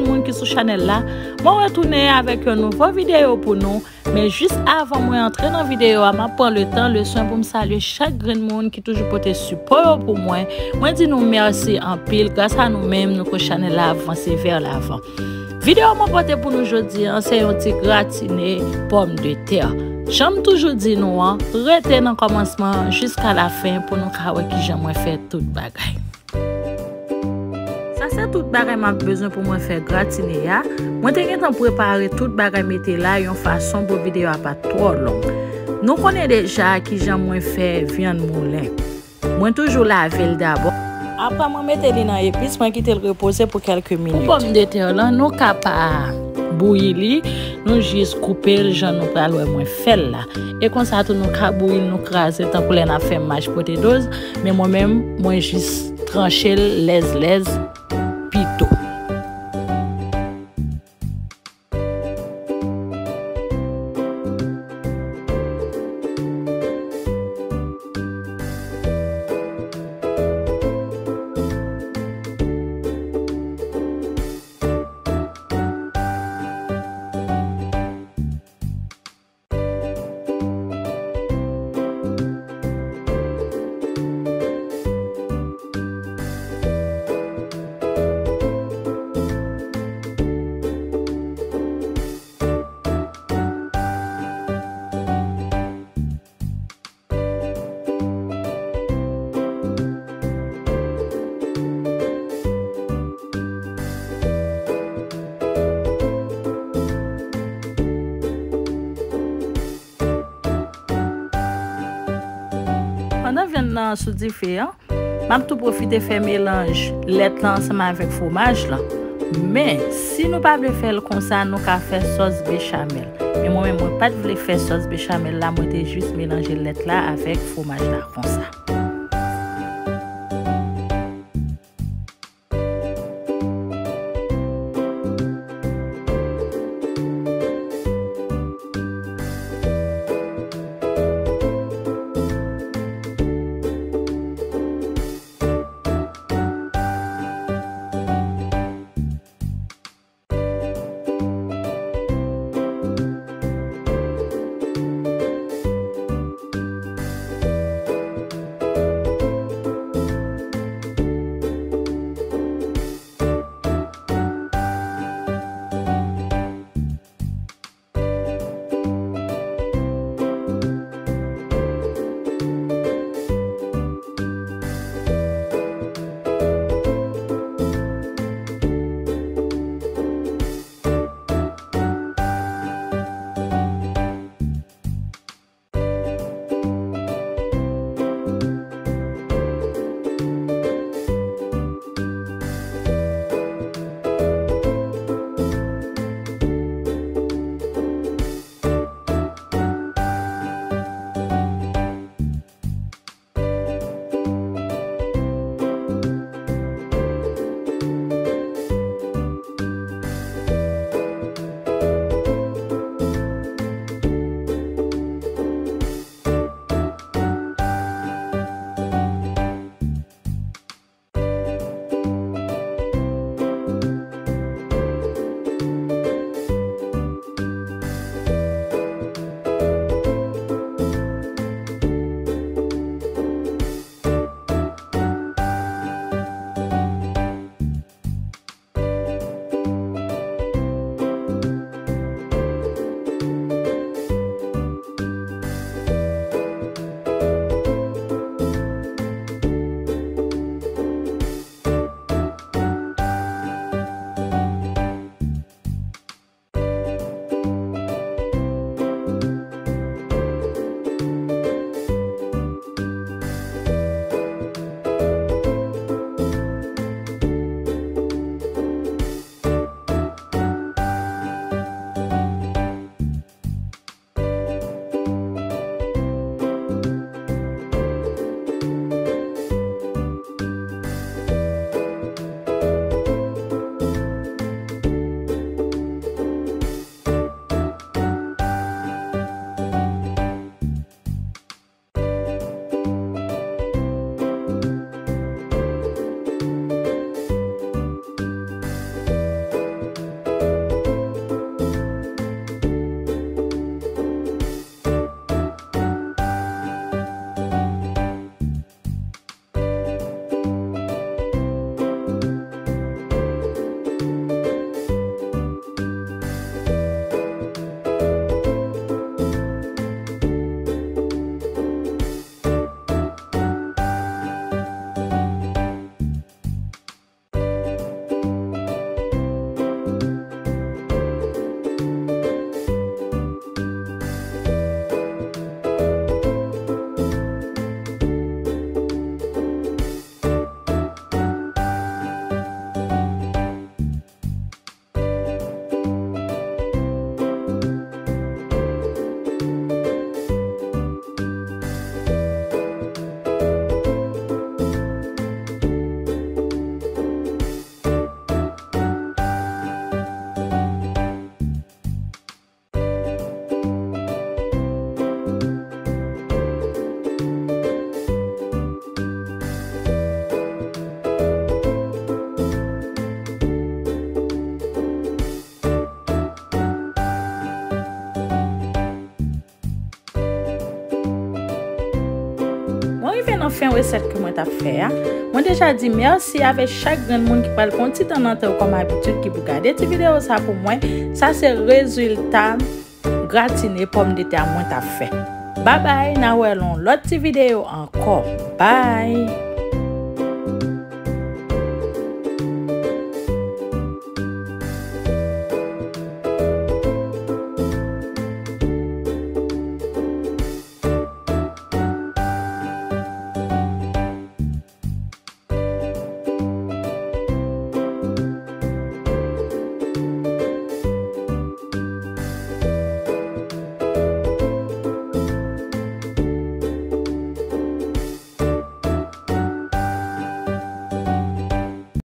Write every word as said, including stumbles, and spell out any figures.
Moun ki sou chanèl la, mwen retounen avèk yon nouvo videyo pou nou. Men jis avan mwen antre nan videyo a, m ap pran letan, leswen pou m salye chak grenn moun ki toujou pote sipò yo pou mwen. Mwen di nou mèsi anpil. Gras a nou menm, nou fè chanèl la avanse vè lavan. Videyo mwen pote pou nou jodi a, se yon ti gratine pòmdetè. Jan m toujou di nou an, rete nan kòmansman jiska lafen pou nou ka wè kijan mwen fè tout bagay. Sa se tout bagay m ap bezwen pou mwen fè gratine a. Mwen te gentan prepare tout bagay mete la yon fason pou videyo a pa t twò long. Nou konnen deja kijan mwen fè vyann moulen. Mwen toujou lave l dabò. Apre mwen mete li nan epis, mwen kite l repoze pou kèlke minit. Pou pòmdetè lan, nou ka pa bouyi li, nou jis koupe l jan nou pral wè mwen fè l la. E konsa tou nou ka bouyi l, nou kraze l tankou lè n ap fè mash pote doz, men mwen menm, mwen jis tranche l lèz lèz pito. Pandan vyann nan sou dife a, m ap tou pwofite fè melanj lèt la ansanm avèk fwomaj la. Men, si nou pa vle fè l konsa, nou ka fè sòs bechamèl. Men mwen menm, mwen pa t vle fè sòs bechamèl la, mwen te jis melanje lèt la avèk fwomaj la konsa. rive nan fen resèt ke mwen t ap fè a. Mwen deja di mèsi avèk chak grenn moun ki pral pran ti tan nan tan yo kòm abitid ki pou gade ti videyo sa pou mwen. Sa se rezilta gratine pòmdetè mwen t ap fè. Babay, n a wè l yon lòt ti videyo ankò. Bye!